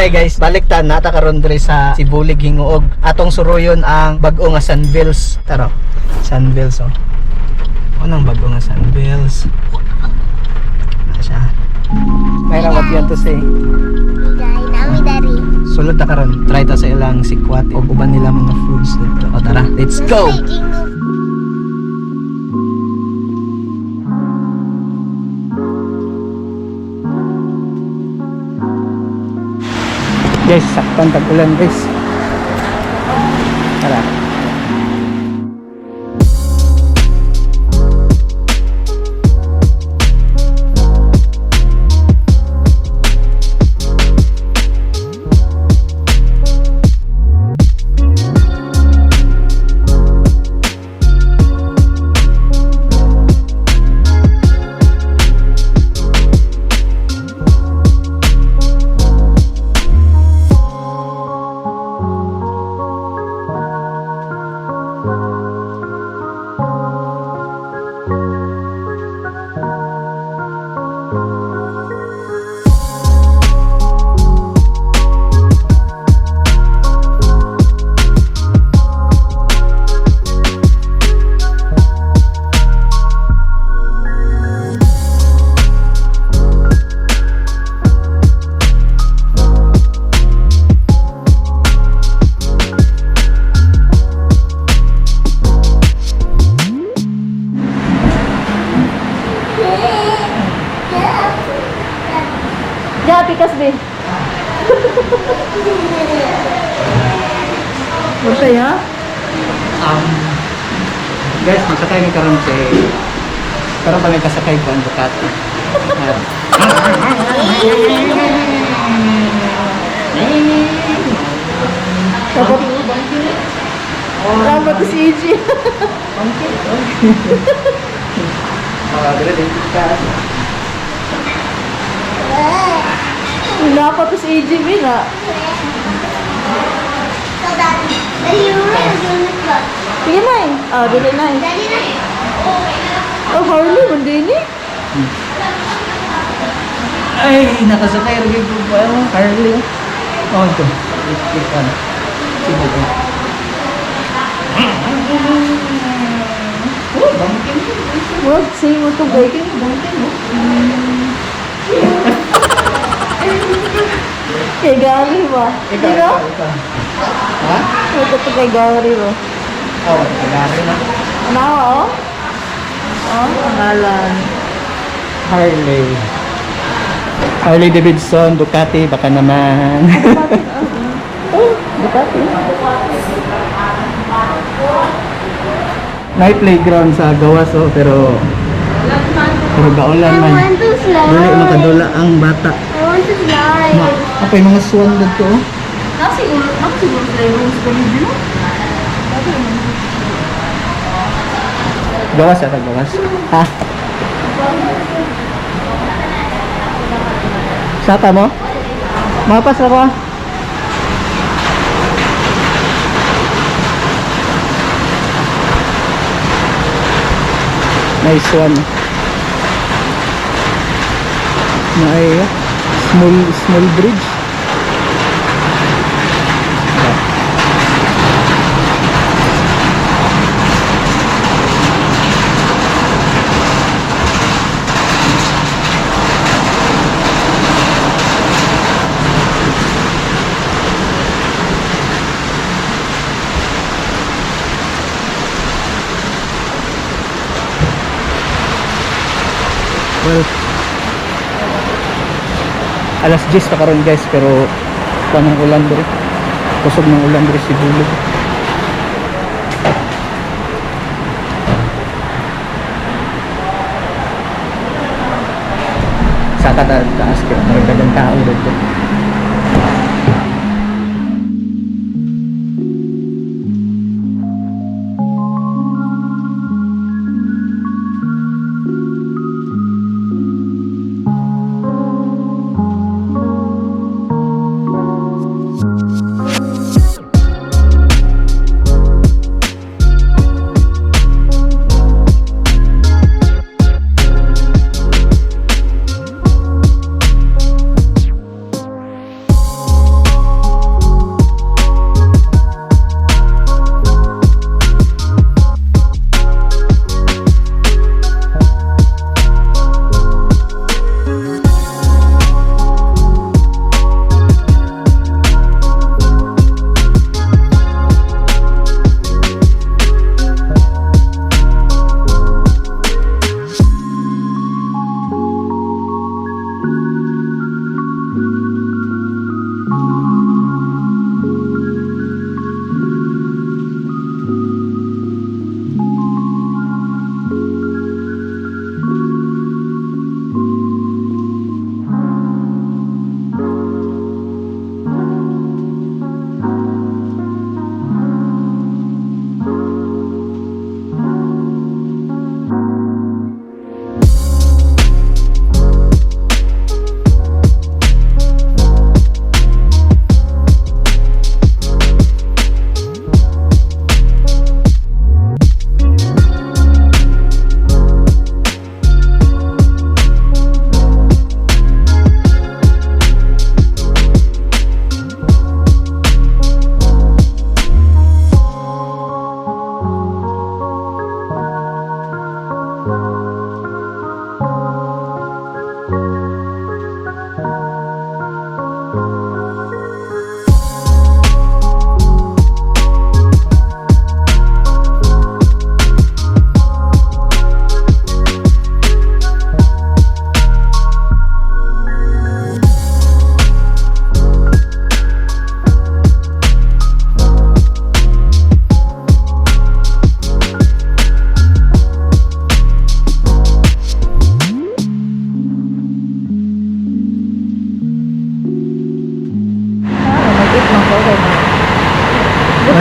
Hey guys, balik ta nata karon diri sa Sibulig Gingoog. Atong suruyon ang bag-o nga Sunbills. Tara. Sunbills, oh. Unang bag-o nga Sunbills. Na siya. May rawat yan to say. Dai, nami dari. Sulod ta karon, try ta sa ilang sikwat o uban nila mga foods dito. O tara, let's go. Guys, saktan tag-ulan, guys. Tara. Ja, pikas be. Basta ya? Guys, magsakay mi karon kay karon pa mi kasakay ko ang Ducati. Ah. Dapat. Dapat to si AJ. Ah, dili din ka. Wala pa to si AJ be na. So, Daddy, Daddy, you will Sige na eh. Ah, dili na eh. Daddy na. Oh, Harley, mundi ni. Ay, nakasakay ra gyud ko ba Harley. Oh, ito. Click on. Sige ko. Oh, bangkin. Wag, say mo to guys. Bangkin, oh. Kay Gary ba? Ikaw, Di ba? ikaw, ikaw. Ha? Wag to kay Gary ba? Oh, tagari na. Ano oh? Oh, pangalan. Harley. Harley Davidson, Ducati, baka naman. Oh, Ducati. May playground sa gawas oh, pero pero gaulan I man. want to slide. Dili makadula ang bata. I want to slide. Ma, apay mga swan dito oh. Nasa siguro sila yung rooms ko no? Gawas ata gawas. Ha? Sapa mo? Mapas ako ah. Nice one. Na ay small small bridge. Well, alas 10 pa karon guys, pero pa ng ulan diri. Kusog ng ulan diri si Bulog. Sa taas kaya marag dagang tao dito.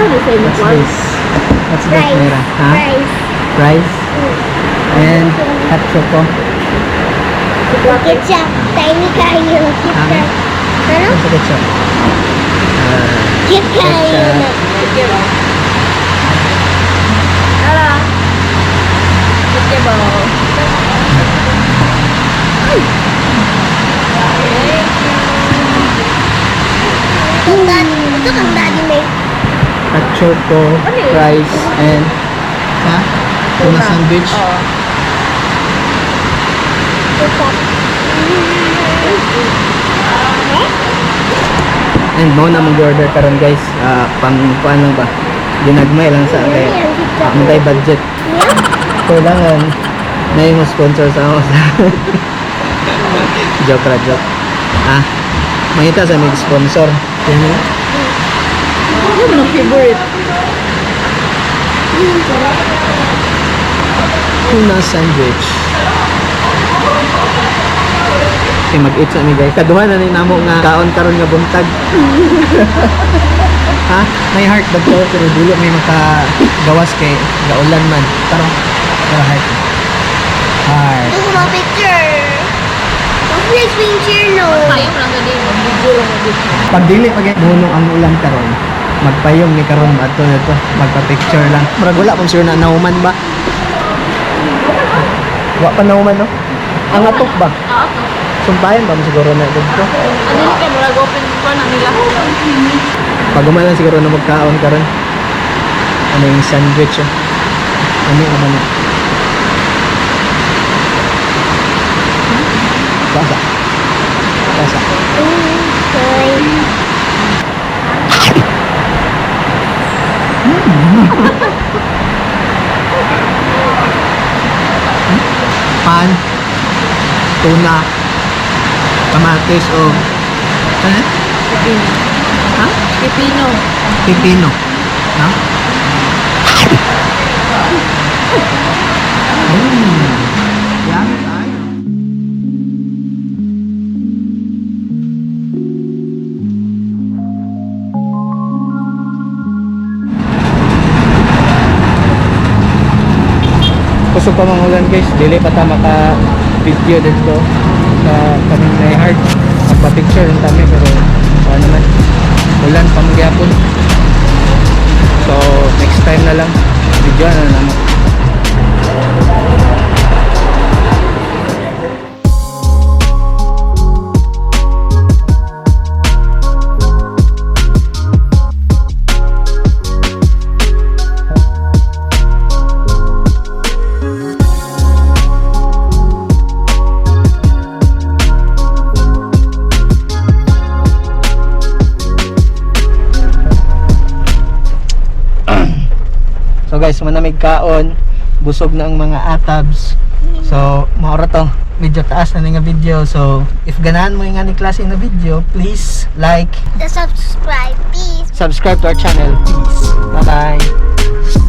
na sa imong What's kwan? this? What's that, Rice. Mira? Ha? Rice. Rice and hot choco. Ketchup. Tiny kayo. Ah. Ketchup. Ano? Ano sa ketchup? Ah, Cute kayo Ketchup. na. Sige ba? Tara. Sige ba? Ay! Thank you. Ito kang daddy may. Hot choco, Ano yun? rice, and ha? Tuna sandwich. Oo. Ketchup. And mo na mag-order karon, guys. Ah, pang kuan lang ba? Ginagmay lang sa kay ang tay budget. Kailangan na yung sponsor sa ako. Joke ra, joke. Ah, mangita sa may sponsor. Yan na. Ano mo ng favorite? Tuna sandwich. Okay, mag-eat sa mi, guys. Kaduha na ni namo nga kaon karon nga buntag. Ha? May heart ba to? Pero dulo may makagawas kay gaulan man. Tara. Tara, heart. Heart. Ito ko picture. Mag picture, no? Tayo mo lang gani. Mag-video lang, mag-video. Pag dili pag munong ang ulan karon, magpayong ni karon ato na to, magpa-picture lang. Murag wala pang sure na nauman ba? Wa pa nauman, no? Ang atok ba? Ah, ito. Sumpayan ba mo siguro na dito? Ano ni kay murag open pa na nila. Pag lang siguro na magkaon karon. Ano yung sandwich, oh? Ano yung ano? Basa. Basa. Sorry. Pan, tuna, kamatis o ano? Pipino. Ha? Pipino. Pipino. Ha? Yummy tayo. Kusog pa mga ulan, guys, dili pa ta maka video dito sa kaming na heart. Magpa-picture rin kami pero wala naman. Ulan pa man gyapon. So next time na lang video na naman. So guys, manamig kaon, busog na ang mga atabs. So, maura to. Medyo taas na ni nga video. So, if ganahan mo yung nga ni klase na video, please like, Subscribe. Peace. Subscribe to our channel. Peace. Bye-bye.